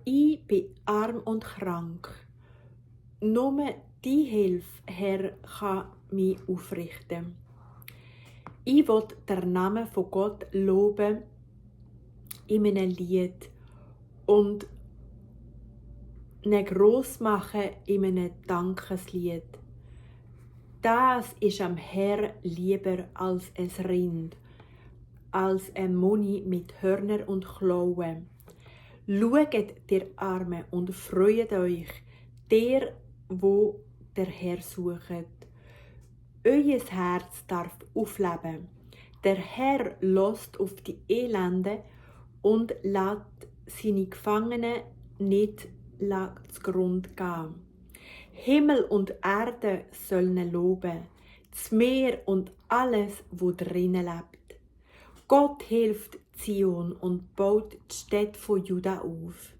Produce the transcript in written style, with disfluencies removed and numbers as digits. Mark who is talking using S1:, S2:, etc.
S1: Ich bin arm und krank. Nur die Hilfe, Herr, kann mich aufrichten. Ich will den Namen von Gott loben in einem Lied und ihn gross machen in einem Dankeslied. Das ist am Herr lieber als ein Rind, als ein Moni mit Hörnern und Klauen. Schaut, der Arme, und freut euch, der, wo der Herr sucht. Euer Herz darf aufleben. Der Herr lässt auf die Elende und lässt seine Gefangenen nicht zugrunde gehen. Himmel und Erde sollen ihn loben, das Meer und alles, wo drinnen lebt. Gott hilft Zion und baut die Städte von Juda auf.